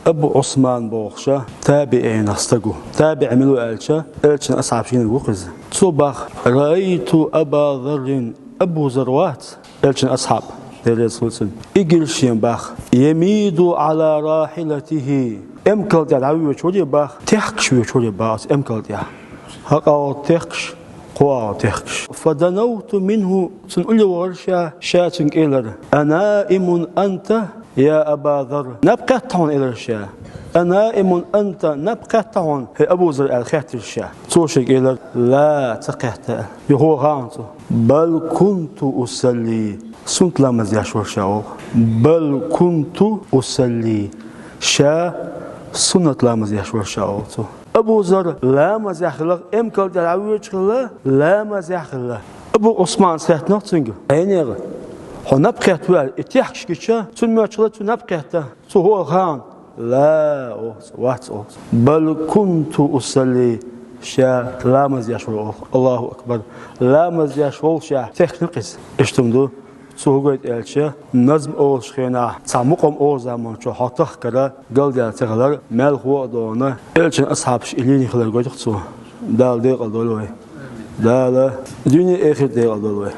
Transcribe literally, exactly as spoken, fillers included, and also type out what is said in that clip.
Абу Ӏусман бохуш табиӀинех стаг ву. ТабиӀ мила ву аьлча, Элчан асхьабашкахь ву-кх иза. Цо боху: «Раайту Аба Заррин», Абу Зар вац, Элчан асхьаб, Дела реза хуьлда цунна, и гира шена боху, «ямиду Ӏала рахьилатихӀи», эмкал тӀехь дӀавоьдуш вара боху, техкаш воьдуш вара боху оцу эмкал тӀехь. ХӀокху агӀор техкаш, кху агӀор техкаш. «Фаданавту минхӀу», цунна уллехь вахара ша, ша цуьнга элира: «Анаимун анта, я Аба Зарр?» «Наб кхетта хьуна?» — элира ша. «Анаимун анта, наб кхетта хьуна, хӀай Абу Зарр?» — аьлла хаьттира ша. Цо шега элира: «Ла, ца кхетта», — аьлла. Юха хаьттира цо: «Бал кунту усалли». Суннат ламаз деш вара ша, олу. «Бал кунту усалли». Ша суннат ламаз деш вара ша, олу цо. Абу Зарр ламазехь хиларх, эмкал тӀехь дӀавоьдуш хилла, ламазехь хилла. Абу Ӏусманас хаьттина цуьнга: «ХӀай нехан, хьо наб кхетта ву?» — аьлла. И техкаш гича, цунна моьттуш хилла цо наб кхетта. Цо хӀокху хана: «Ла», — олу цо, «вац», — олу цо. «Бал кунту усалли». Ша ламаз деш вара, олу. Аллаху акбар. Ламаз деш волушехь техкаш ду-кх иза. Иштта хӀума ду. Цо хӀун гойту аьлча, назм олучу хенахь цхьа мукъам олу заманчохь хьо тахкара галдаьлла ца хилар, мелхо а дона, Элчан асхьабаш и лийна хилар гойту-кх цо. Дала декъал дойла вай. Дала дуьне а, эхарт а декъал дойла вай.